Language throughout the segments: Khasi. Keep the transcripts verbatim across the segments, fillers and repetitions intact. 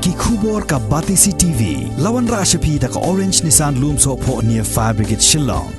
Ki khubor ka Batesi T V. La wanrah sha phi da ka Orange Nissan Lumsohphoh near Fire Brigade Shillong.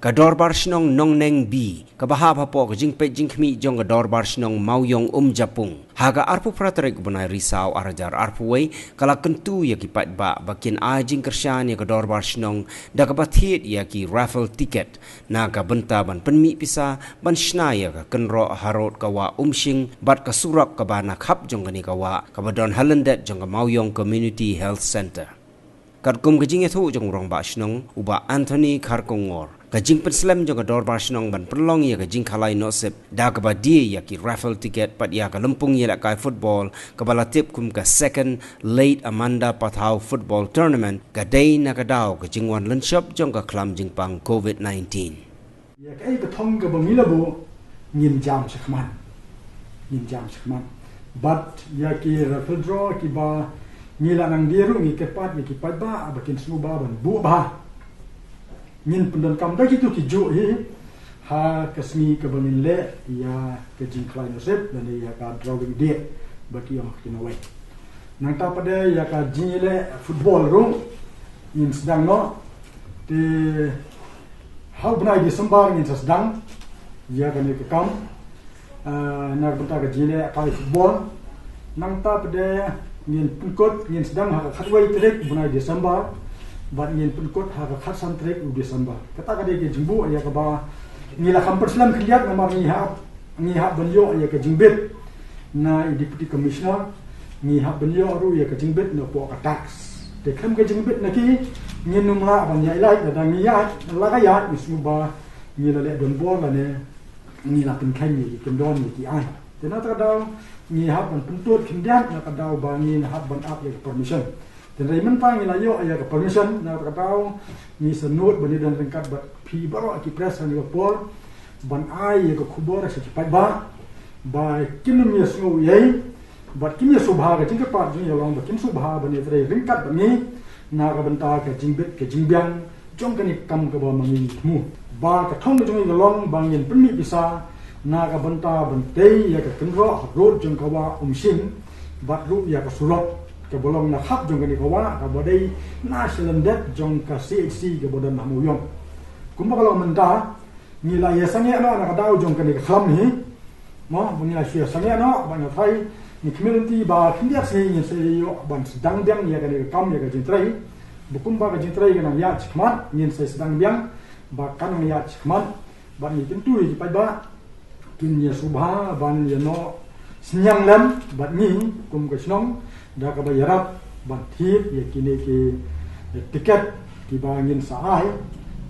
Ka Dorbar Shnong Nongneng B, kaba hap hapoh ka jingpeit jingkhmih jong ka Dorbar Shnong Mawïong Umjapung, ha ka arphew phra tarik u bnai Risaw ar hajar arphew wei, ka la kyntu ïa ki paidbah ba kin ai jingkyrshan ïa ka Dorbar Shnong da kaba thied ïa ki raffle ticket na ka bynta ban pynmih pisa ban shna ïa ka kynroh harud ka wah Umshing bad ka surok kaba na khap jong kane ka wah, kaba don ha lyndet jong ka Mawïong Community Health Centre. Katkum ka jingïathuh jong u Rangbah Shnong, u Bah Anthony Kharkongor, ka jingpynslem jong ka Dorbar Shnong ban pynlong ïa ka jingkhalai nohsip da kaba die ïa ki raffle ticket pat ïa ka lympung ïalehkai football kaba la tip kum ka Second Late Amanda Pathaw Football Tournament, ka dei na ka daw ka jingwan lynshop jong ka khlam jingpang covid nineteen. Ïa kaei ka thong kaba ngi la buh, ngin jam shakhmat. Ngin jam shakhmat. Bad ïa ki raffle draw kiba ngi la nang die ruh, ngi kyrpad ïa ki paidbah ba kin sngewbha ban buh bha. Ngin pyndonkam da kito kijuh hi ha ka sngi kaba ngin leh ïa ka jingkhalai nohsip lane ïa ka drawing date ba ki ong ha ki nongwei. Nangta pat de ïa ka jingïaleh football ruh ngin sdang noh. Te ha u bnai December ngin sa sdang ïa kane ka kam, ah, na ka bynta ka jingïalehkai football. Nangta pat de ngin pynkut, ngin sdang ha ka khatwei tarik u bnai December bad ngin pynkut ha ka khatsan tarik u December. Kata ka dei ka jingbuh ïa kaba ngi la kham pynslem khyndiat namar ngi hap, ngi hap ban ïoh ïa ka jingbit na i Deputy Commissioner, ngi hap ban ïoh ruh ïa ka jingbit napoh ka tax. Te khlem ka jingbit na ki, ngin ym lah ban ïaid lait, lada ngi ïaid, la ka ïaid ngi sngewbha ngi la leh donbor lane ngi la pynkheiñ ïa ki kyndon ïa ki aiñ. Te na kata ka daw ngi hap ban pyntud khyndiat na ka daw ba ngi hap ban ap ïa ka permission. Te hynrei mynta ngi la ïoh ïa ka permission, na kata ka daw ngi sa nud ban ïadon ryngkat bad phi baroh ki press ha kane ka por ban ai ïa ka khubor sha ki paidbah ba kin ym ïasngew ei, bad kin ïasngewbha, ka jingkyrpad jong ngi ka long ba kin sngewbha ban ïatrei ryngkat bad ngi na ka bynta ka jingbit ka jingbiang jong kane ka kam kaba ma ngi ngi thmu. Ba ka thong ka jong ngi ka long ba ngin pynmih pisa na ka bynta ban tei ïa ka kynroh road jong ka wah Umshing bad ruh ïa ka surok kaba long na khap jong kane ka wah kaba dei na shalyndet jong ka C H C kaba don ha Mawïong. Kumba ka long mynta, ngi la ïasangeh noh na ka daw jong kane ka khlam hi. Mo, ba ngi la shu ïasangeh noh, ba ngi la trai, ngi khmih lynti ba khyndiat sngi ngin sa ïoh ban sdang biang ïa kane ka kam ïa ka jingtrei. Ba kumba ka jingtrei ka nang ïaid shakhmat, ngin sa sdang biang ba ka nang ïaid shakhmat. Bad ngi kyntu ïa ki paidbah kin ïasngewbha ban ïa noh synñiang lem bad ngi kum ka shnong da kaba ïarap ban thied ïa kine ki tiket kiba ngin sa ai.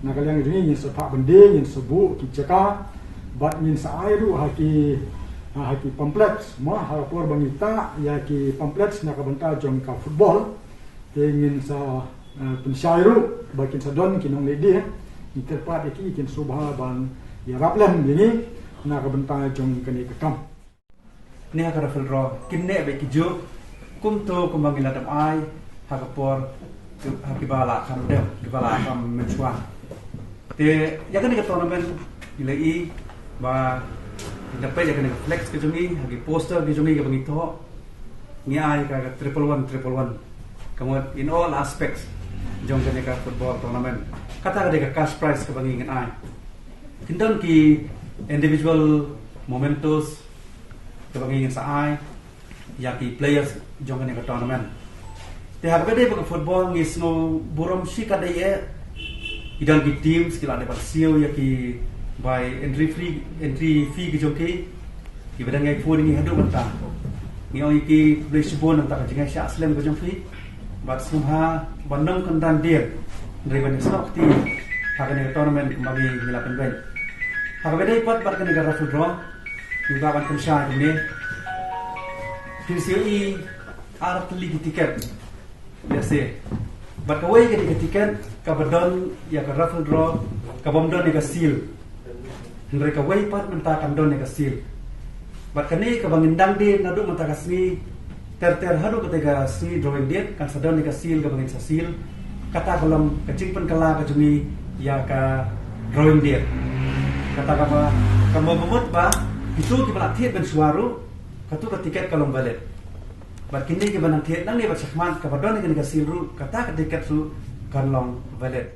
Na ka liang jong ngi ngin sa phah ban die, ngin sa buh ki jaka bad ngin sa ai ruh ha ki, ha ki pamphlets, mo, ha ka por ba ngi tah ïa ki pamphlets na ka bynta jong ka football. Te ngin sa, eh, pynshai ruh ba kin sa don ki nongleh die, ngi kyrpad ïa ki kin sngewbha ban ïarap lem ïa ngi na ka bynta jong kane ka kam. Ne ha ka raffle draw kin neh beit kijuh kumto kumba ngi la dep ai ha ka por, ha kiba la kham dep, kiba la kham mynshuwa. Te ïa kane ka tournament ngi la ïohi ba ngi la peit ïa kane ka flex ka jong ngi, ha ki poster ka jong ngi kaba ngi thoh, ngi ai ka, ka triple one, triple one. Ka mut in all aspects jong kane ka football tournament. Kata ka dei ka cash prize kaba ngi ngin ai. Kin don ki individual mementos kaba ngi ngin sa ai ïa ki players jong kane ka tournament. Te ha kaba dei ba ka football ngi sngew burom shikatdei eh. Ki don ki teams ki la dei ban siew ïa ki bai entry free, entry fee ki jong ki. Kiba dang ïai phone ïa ngi haduh mynta. Ngi ong ïa ki khublei shibun nangta ka jingïaishah slem ka jong phi. Bad sngewbha ban nym kynran dier. Hynrei ban ïasnoh kti ha kane ka tournament kumba ngi la pynbeit. Ha kaba dei pat bad kane ka raffle draw. Ngi kwah ban pynshai kumne. Phin sa ïohi ar tylli ki tiket. Ïa se. Bad kawei ka dei ka tiket kaba don ïa ka raffle draw, kabym don ïa ka seal. Hynrei kawei pat mynta kam don ïa ka seal. Bad kane kaba ngin dang die naduh mynta ka sngi ter ter haduh katei ka sngi drawing date, kan sa don ïa ka seal kaba ngin sa seal. Kata ka long ka jingpynkylla ka jong ngi ïa ka drawing date. Kata kaba, kaba mut ba kito kiba la thied mynshuwa ruh, kato ka tiket ka long valid. Bad kine kiba nang thied nangne bad shakhmat kaba don ha kane ka sien ruh, kata ka tiket ruh kan long valid.